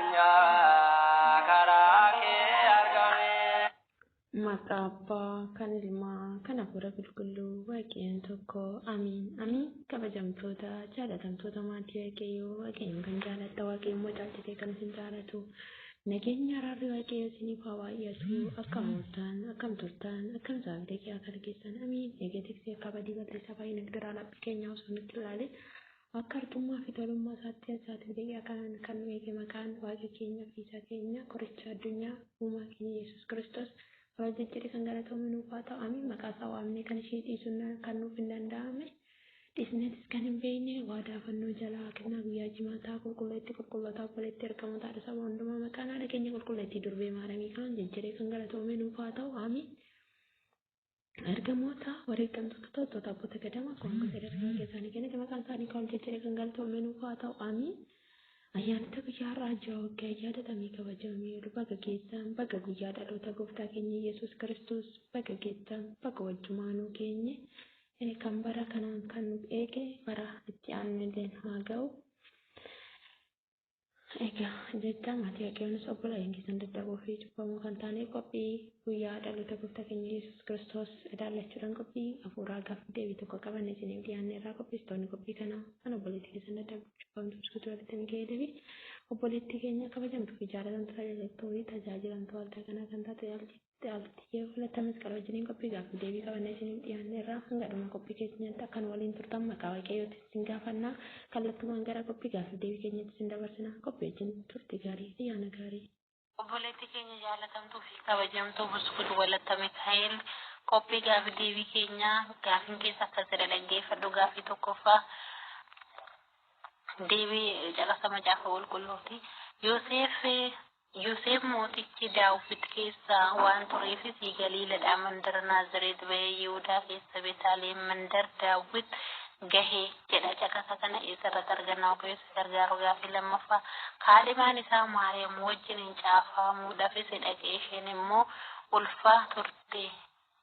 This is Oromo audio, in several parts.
addunyaa karaa kee argame. Maqaa Abbaa kan Ilmaa kan Hafuura Qulqulluu Waaqayyoon tokko amiin amiin. Kabajamtoota jaalatamtoota maatii Waaqayyoo, Waaqayyoon kan jaalatta, Waaqayyoon immoo caalchisee kan isin jaalatu, nageenya araarri Waaqayyoo isiniif haa baay'atu. Akkam ooltan, akkam turtan, akkam saafii daqiiqaa kana keessan? Amiin. Eegee tiksee akka badii balleessaa baay'ina gidiraa laphee keenyaa osoo nutti ilaalin akka arjummaa fi tolummaa isaatti saatiif daqiiqaa kanaan kan nu eege maqaan Waaqa keenya fi isa keenya qoricha addunyaa uumaa keenya Yesuus Kiristoos karaa jijjiirri kan galatoomu nuuf haa ta'u. Amiin. Maqaa isaa waamnee kan ishee dhiisuun kan nuuf hin danda'amne, dhiisneetis kan hin beekne, waadaa fannoo jalaa kennaa guyyaa jimaataa qulqulleetti qulqullootaa obboleetti ergamoota haadha saba hundumaa maqaan haadha keenya qulqulleettii durbee maaramii kan jijjiiree kan galatoome nuuf haa ta'u. Amiin. Ergamoota wareegamtoota to'attoota abboota gadamaa akkuma sadarkaa isaanii kennite maqaan isaanii kan jijjiiree kan galatoome nuuf haa ta'u. Amiin. Ayyaanota guyyaa har'aa ji'a waggaa yaadatamee kabajamee jiru baga geessan, baga guyyaa dhaloota gooftaa keenya Yesuus Kiristoos baga geessan, baga wajjumaanuu geenye. Kan bara kanaan kan nu eege bara itti aanu haa ga'u. Egaa jecha maatii Waaqayyoonis obboleeyyan keessan dadhaboo fi cubbamoo kan taane qophii guyyaa dhaloota gooftaa keenya Yesuus Kiristoos ilaallachuudhaan qophii hafuuraa gaaffii deebii tokko qabanne isiniif dhiyaanne irraa qopheessitoonni qophii kanaa kan obboleettii keessan dadhabduu cubbamtuu Buskutuu walitti Mikaa'elii fi obboleettii keenya kabajamtuu fi jaalatamtuu tajaajiltuu fi tajaajilamtuu waldaa kanaa kan taate Aaltiyyee Walatta Masqal wajjiniin qophii gaaffii deebii qabanne isiniif dhiyaanne irraa hanga dhuma qophii keenyaatti akkan waliin turtan maqaa Waaqayyootti isin gaafannaa. Kallattumaan gara qophii gaaffii deebii keenyatti isin dabarsina. Qophii wajjin turtii gaarii, ayyaana gaarii. Obboleettii keenya jaalatamtuu fi kabajamtuu Buskutu Walatta Mikaa'el, qophii gaaffii deebii keenyaa gaaffiin keessa akkas jedha, dhaggeeffadhu. Gaaffii tokkoffaa deebii caqasa macaafa qulqulluuti. Yoosef mootichi Daawit keessaa waan tureefis Galiilaadhaa mandara Naazireet bahee Yihudaa keessa Beetaalem mandar Daawit gahe jedha. Caqasa kana eessarratti arganna? Waaqayyo si gargaaru. Gaaffii lammaffaa, kaadhimaan isaa Maariyaam wajjin hin caafamuudhaafis dhaqee isheen immoo ulfaa turte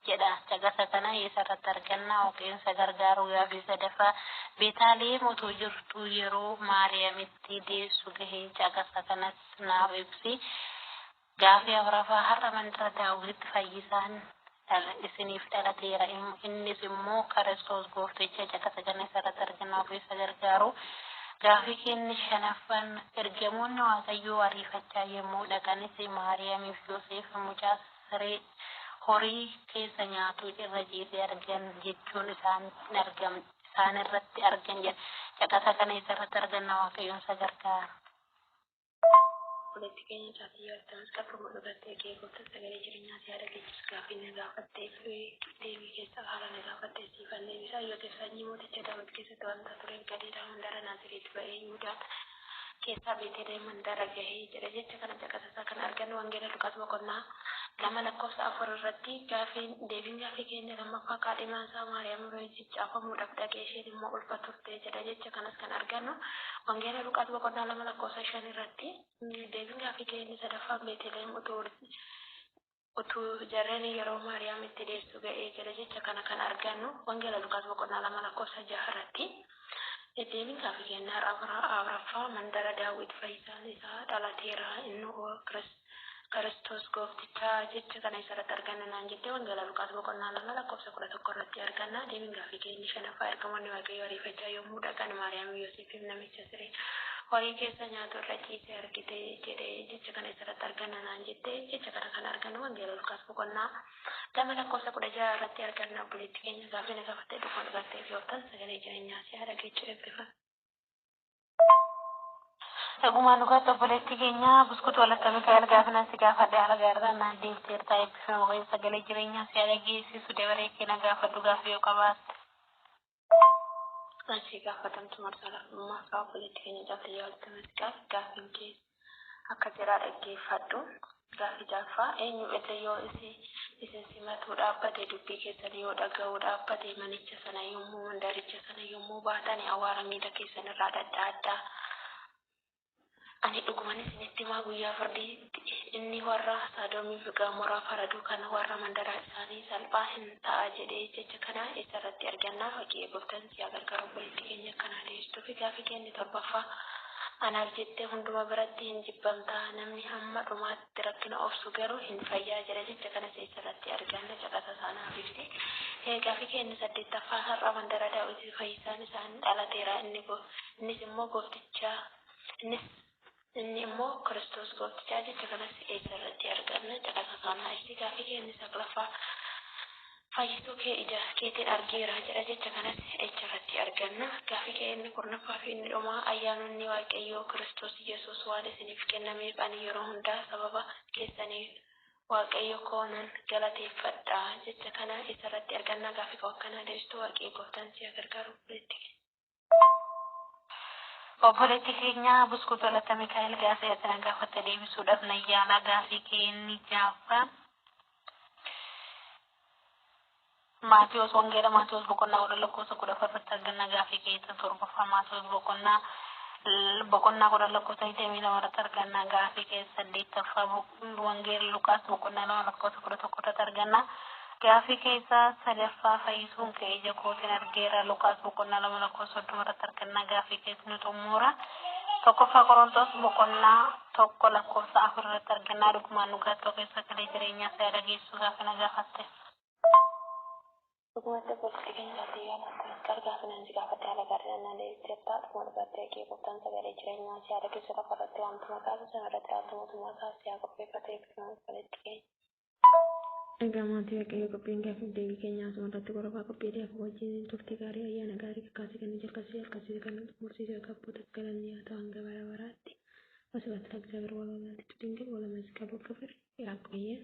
jedha. Caqasa kana eessarratti arganna? Waaqayyo si gargaaru. Gaaffii sadaffaa, Beetaalem otoo jirtu yeroo Maariyaamitti deessu gahe, caqasa kanas naaf ibsi. Gaaffii afuraffaa, har'a mandara Daawit fayyisaan isiniif dhalateera, innis immoo Kiristoos goofticha. Caqasa kana eessarratti arganna? Waaqayyo si gargaaru. Gaaffii keenya shanaffaan, ergamoonni Waaqayyoo ariifachaa yommuu dhaqanis Maariyaamiif Yoosef mucaa siree horii keessa nyaatu irra ciisee argan jechuun isaan isaan irratti argan jedha. Caqasa kana eessarratti arganna? Waaqayyoon isa gargaara. Obboleettii keenya Caaltiyyee Walatta Masqal dhuma dhugaatti eegee gooftaan sagalee jireenyaa si haadha geessisu. Gaaffii na gaafattee fi deebii keessa haala na gaafattee siifan deebisaa. Yoosef sanyii mooticha Daawit keessatti wanta tureef Galiilaa mandara Naazireet ba'ee Yihudaa keessaa Beeteleem mandara gahee jedha. Jecha kana caqasa isaa kan argannu Wangeela Luqaas boqonnaa 2 lakkoofsa 4 irratti. Gaaffiin deebiin gaaffii keenya lammaffaa, kaadhimaan isaa Maariyaam wajjin caafamuudhaaf dhaqee isheen immoo ulfa turte jedha. Jecha kanas kan argannu Wangeela Luqaas boqonnaa 2 lakkoofsa 5 irratti. Deebiin gaaffii keenya sadaffaa, Beeteleem utuu jarreen yeroo Maariyaam itti deessu ga'ee jedha. Jecha kana kan argannu Wangeela Luqaas boqonnaa 2 lakkoofsa 6 irratti. Deebiin gaaffii keenya afuraffaa, mandara Daawit fayyisaan isaa dhalateera, inni Kiristoos gooftichaa, jecha kana isarratti arganna naan jettee Wangeela Luqaas boqonnaa 2 lakkoofsa 11 irratti arganna. Deebiin gaaffii keenya shanaffaa, ergamoonni Waaqayyoo ariifachaa yommuu dhaqan Maariyaam Yoosefiif namicha siree horii keessa nyaatu irra ciisee argite jedhee, jecha kana isarratti arganna naan jettee, jecha kana kan argannu Wangeela Luqaas boqonnaa 2 lakkoofsa 16 irratti arganna. Obboleettii keenya gaaffii na gaafattee dhuguma dhugattee gooftaan sagalee jireenyaa si haadha geechuu eebbifame. Dhugumaan dhugaatti obboleettii keenya Buskutu Walatta Mikaa'el, gaafinan si gaafadhe haala gaariidhaan naan deebiteerta, eebbifame. Waaqayyo sagalee jireenyaa si haadha geessisu. Dabaree kee, na gaafadhu gaaffii yoo qabaatte. Asii gaafatamtu marsaa lammafaa obboleettii keenya Caaltiyyee Walatta Masqal, gaaffiin kee akka jiraa dhaggeeffadhu. Gaaffii ja'affaa, eenyu illee yoo isin simatuu dhaabbate, dubbii keessan yoo dhaga'uu dhaabbate, manicha sana yommuu mandaricha sana yommuu baatan awaara miila keessan irraa dhadha'adhaa. Ani dhuguman isinitti himaa, guyyaa firdiitti inni warra Saadomii fi Gamoraa faraduu kan warra mandaraa isaanii salphaa hin ta'a jedhee, jecha kana eessarratti arganna? Waaqayyo gooftaan si haa gargaaru, obboleettii keenya akkanaa deebistuu fi gaaffii keenya torbaffaa Anaaf jettee hunduma biratti hin jibbamta. Namni hamma dhumaatti rakkina obsu garuu hin fayyaa jedha. Jecha kana eessarratti arganna? Caqasa sanaaf ibsi. Gaaffii keenya saddeettaffaan har'a mandara Daawit fayyisaan isaan dhalateera. Innis immoo goofticha, innis inni immoo Kiristoos gooftichaa. Jecha kanas eessarratti arganna? Caqasa sanaa ibsi. Gaaffii keenya saglaffaa fayyisuu kee ija keetiin argeera jedha. Jecha kanas eessarratti arganna? Gaaffii keenya 10ffaa fi inni dhumaa ayyaanonni Waaqayyoo Kiristoos Yesuus waan isiniif kennameef ani yeroo hundaa sababa keessanii Waaqayyo koo nan galateeffadha. Jecha kana eessarratti arganna? Gaaffii koo akkanaa deebistu Waaqayyo gooftaan si haa gargaaru, obboleetti keenya. Obboleetti keenya Buskuut Walata Mikaa'el, gaafii ati na gaafatte deebisuudhaaf nan yaala. Gaafii keenya jaaffaa Maatiyos, Wangeela Maatiyos boqonnaa 10 lakkoofsa 14 irratti arganna. Gaafii keessa torbaffaa Maatiyos boqonnaa 10 lakkoofsa 22 irratti arganna. Gaafii keessa saddeettaffaa Wangeela Luqaas boqonnaa 2 lakkoofsa 11 irratti arganna. Gaafii keessa sadaffaa fayyisuun kee ija kootiin argeera, Luqaas boqonnaa 2 lakkoofsa 30 irratti arganna. Gaafii keessa nu xumura 1ffaa Qorontos boqonnaa 1 lakkoofsa 4 irratti arganna. Dhugumaan dhugaattoo keessa sagalee jireenyaa si dhageessu gaafa na gaafatte. Dhugumatti, obboleetti keenya Saatiyyaa Laata gaafa nan si gaafadhe haala gaariidhaan na deebiteerta. Dhuguma dhugaatti Waaqayyo gooftaan sagalee jireenyaa si haa dhageessu. Lafa irratti wanti maqaa isaa, sana irratti ilaaltu mootummaa isaa si haa qopheeffatu. Eebbifama, obboleetti keenya. Egaa maatii Waaqayyoo, qophiin gaaffiif deebii keenya asuma irratti gorobaa. Qophii dhiyaatu wajjin turtii gaarii, ayyaana gaarii. Kakaasee kan nu jalqabsiise, jalqabsiise kan nu xumursiise abboota galanni haa ta'u hanga bara baraatti. ወስብሐት ለእግዚአብሔር ወለወላዲቱ ድንግል ወለመስቀሉ ክቡር። ያቆየን።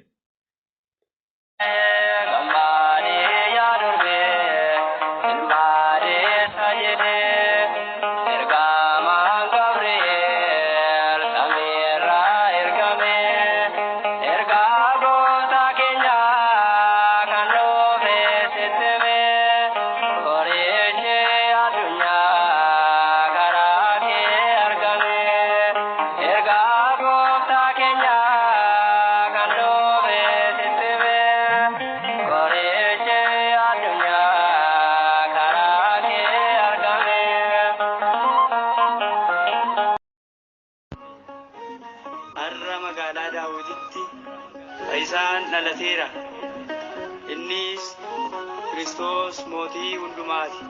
Gammaadee yaa durbee ilmaadee jedhee ergamaan Gabri'eel samiirraa ergamee ergaa goota keenyaa kan dhufe sitti himee qorichi addunyaa karaa kee argame, ergaa gooftaa keenyaa kan dhufe sitti himee qorichi addunyaa karaa kee argame. Har'a magaalaa Daawititti fayyisaan dhalateera. Innis Kiristoos mootii hundumaati.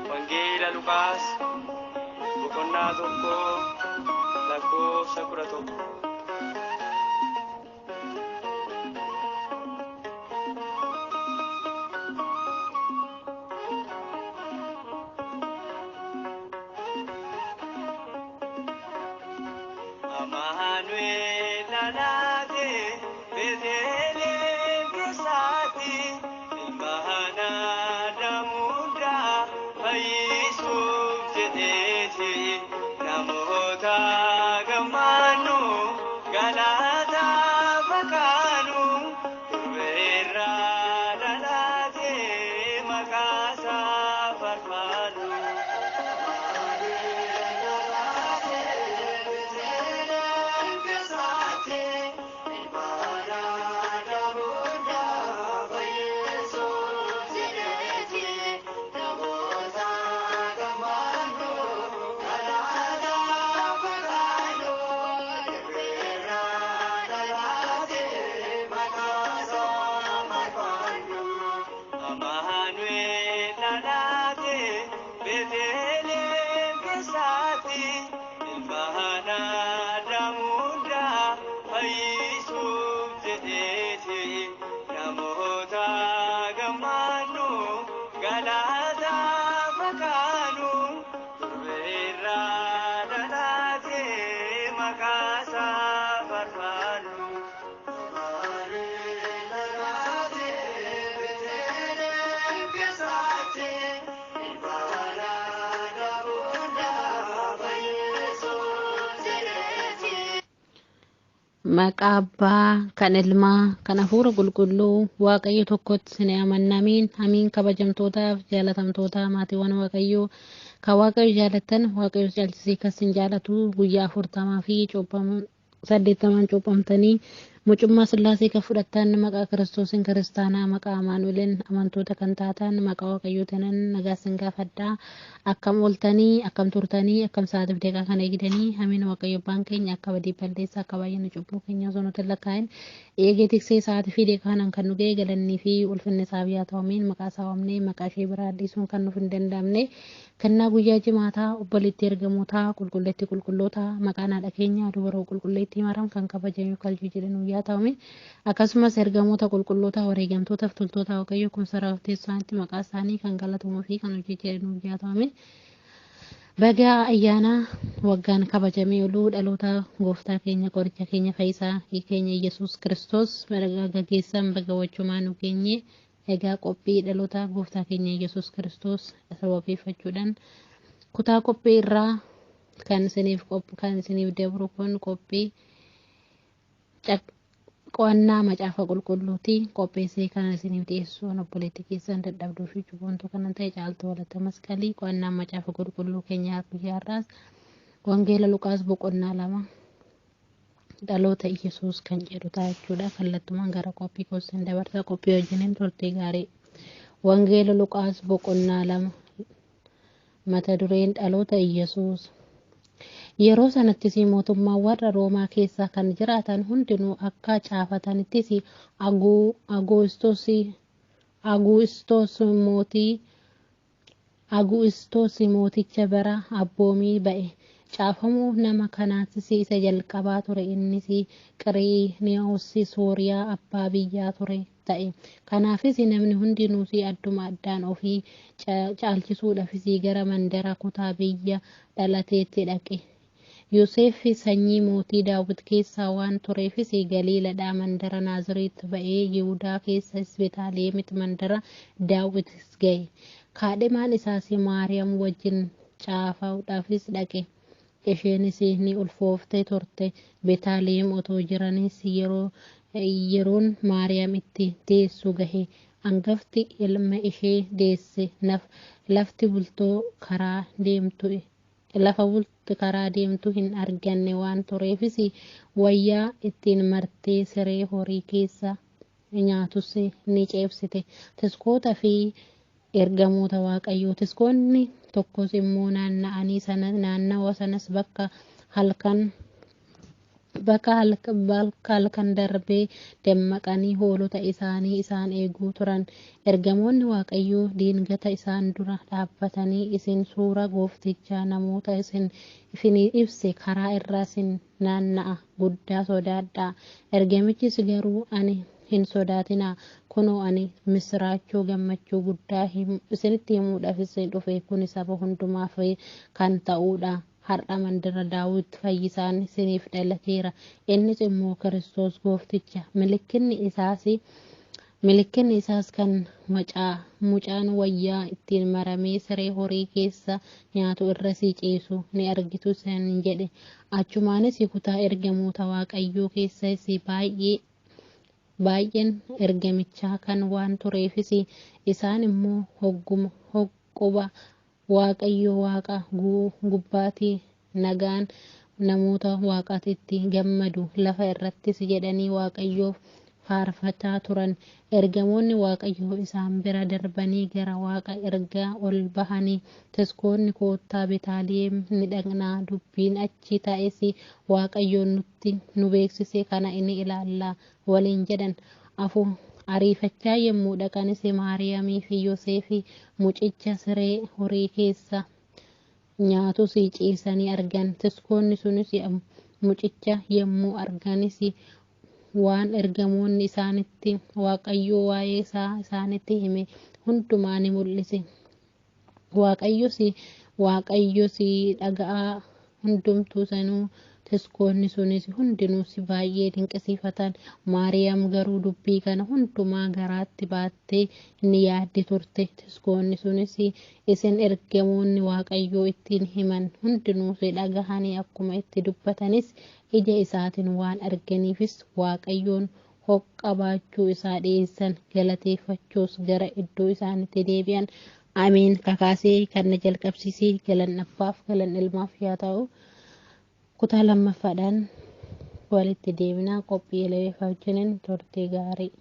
Wangeela Luqaas boqonnaa 1 lakkoofsa 11. Amaanu'el dhalate Beetlehem keessatti, ilmaan Addaam hundaa fayyisuuf jedheeti. Namoota gammannu galata makaanu durbeerraa dhalate maqaasaa farfaanu. Amaanu'el dhalate Beetlehem keessatti, ilmaan Addaam hundaa fayyisuuf jedheeti. Namoota gammannu galata makaanu durbeerraa dhalate maqaasaa farfaanu. Maqaa Abbaa, kan Ilmaa, kan Hafuura Qulqulluu, Waaqayyo tokkotti ni amanna. Amiin. Amiin. Kabajamtootaaf jaalatamtoota maatiiwwan Waaqayyoo, kan Waaqayyo jaalatan, Waaqayyo caalchisee kan isin jaalatu, guyyaa 40 fi 80n cuuphamtanii Mucummaa Sillaasee kan fudhattan maqaa Kiristoosiin kiristaanaa maqaa Amaanu'eeliin amantoota kan taatan maqaa Waaqayyootiin nagaa isin gaafadhaa. Akkam ooltanii, akkam turtanii, akkam sa'aatiif deeqaa kan eegdanii amiin. Waaqayyo abbaan keenya akka badii balleessa akka baay'ina cubbuu keenya osoo nuti hin lakkaa'in eegee tiksee sa'aatii fi deeqaa kanaan kan nu ga'e galannii fi ulfinni isaaf yaa ta'u. Amiin. Maqaa isaa waamnee maqaa ishee biraa dhiisuun kan nuuf hin danda'amne kennaa guyyaa jimaataa obboleettii ergamootaa qulqulleettii qulqullootaa maqaan haadha keenya dubaroo qulqulleettii maram kan kabajamu kaljuu jedhan yaa ta'u. Akkasumas ergamoota qulqulloota wareegamtootaaf toltoota Waaqayyo kumsaraaf teessaanitti maqaa isaanii kan galatamuu fi kan hojii jedhan yaa ta'u. Baga ayyaana waggaan kabajamee oluu dhaloota gooftaa keenya qoricha keenya fayyisaa keenya Yesuus Kiristoos baga gaggeessan baga wachumaa nu geenye. Egaa qophii dhaloota gooftaa keenya Yesuus Kiristoos sababeeffachuudhaan kutaa qophii irraa kan isiniif dabru kun qophii qo'annaa macaafa qulqulluuti. Qopheessee kan isiniif dhiyeessu obboleettii keessan dadhabduu fi cubbamtuu kan ta'e Caaltuu Walatta Masqalii. Qo'annaa macaafa qulqulluu keenya guyyaa har'aas Wangeela Luqaas boqonnaa 2 dhaloota Yesuus kan jedhu ta'a jechuudha. Kallattumaan gara qophii kooseen dabarsa. Qophii wajjiniin turtii gaarii. Wangeela Luqaas boqonnaa 2 mata dureen dhaloota Yesuus. Yeroo sanattis mootummaan warra Roomaa keessa kan jiraatan hundinuu akka caafatanittis Aguustoos mooticha bara abboomii ba'e. Caafamuu nama kanaatis isa jalqabaa ture. Innis Qiriiniyoos Sooriyaa abbaa biyyaa ture ta'e. Kanaafis namni hundinuu adduma addaan ofii caalchisuudhaafis gara mandara kutaa biyya dhalateetti dhaqe. Yoosef sanyii mootii Daawit keessaa waan tureefis Galiilaadhaa mandara Naazreet ba'ee Yihudaa keessas Beetaliheemitti mandara Daawitis ga'e. Kaadhimaan isaas Maariyaam wajjin caafamuudhaafis dhaqe. Isheenis ni ulfooftee turte. Beetaliheem otoo jiranis yeroon Maariyaam itti deessu gahe. Hangafti ilma ishee deesse. Lafti bultoo karaa deemtu lafa bulti karaa deemtu hin arganne waan tureefis wayyaa ittiin martee siree horii keessa nyaatus ni ceebsite. Tiskoota fi ergamoota Waaqayyoo. Tiskoonni tokkos immoo naanna'anii sana naannawa sanas bakka halkan darbee dammaqanii hoolota isaanii isaan eeguu turan. Ergamoonni Waaqayyoo diingata isaan dura dhaabbatanii isin suura gooftichaa namoota isinii ibse karaa irraa isin naanna'a guddaa sodaadhaa. Ergamichis garuu ani hin sodaatinaa, kunoo ani misiraachuu gammachuu guddaa isinitti himuudhaaf isin dhufe, kun saba hundumaaf kan ta'uudha. Har'a mandara Daawit fayyisaan isiniif dhalateera. Innis immoo Kiristoos goofticha. Milikkinni isaas kan mucaan wayyaa ittiin maramee siree horii keessa nyaatu irra si ciisu ni argitu isaan jedhe. Achumaanis kutaa ergamoota Waaqayyoo keessas baay'een ergamichaa kan waan tureefis isaan immoo hogguba Waaqayyo Waaqa gubbaatii nagaan namoota Waaqaatitti gammadu lafa irrattis jedhanii Waaqayyoof faarfataa turan. Ergamoonni Waaqayyoo isaan bira darbanii gara Waaqa ergaa ol bahanii tiskoonni koottaa Beetaliheem ni dhaqnaa, dubbiin achi ta'es Waaqayyoon nutti nu beeksise kana ni ilaalla waliin jedhan. Ariifachaa yommuu dhaqanis Maariyaamii fi Yoosef mucicha siree horii keessa nyaatus ciisanii argan. Tiskoonni sunis mucicha yommuu arganis waan ergamoonni isaanitti Waaqayyo waa'ee isaa isaanitti hime hundumaa ni mul'ise. Waaqayyos dhaga'aa hundumtuu sanuu tiskoonni sunis hundinuus baay'ee dinqisiifatan. Maariyaam garuu dubbii kana hundumaa garaatti baattee ni yaaddi turte. Tiskoonni sunis isin ergamoonni Waaqayyoo ittiin himan hundinuus dhagahanii akkuma itti dubbatanis ija isaatiin waan arganiifis Waaqayyoon hoqqabaachuu isaa dhiyeessan. Galateeffachuus gara iddoo isaaniitti deebi'an. Amiin. Kakaasee kan na jalqabsiisee galan abbaaf galan ilmaaf yaa ta'u. Kutaa lammaffaadhaan Walitti deebinaa qophii eleveef wajjiniin turtii gaarii.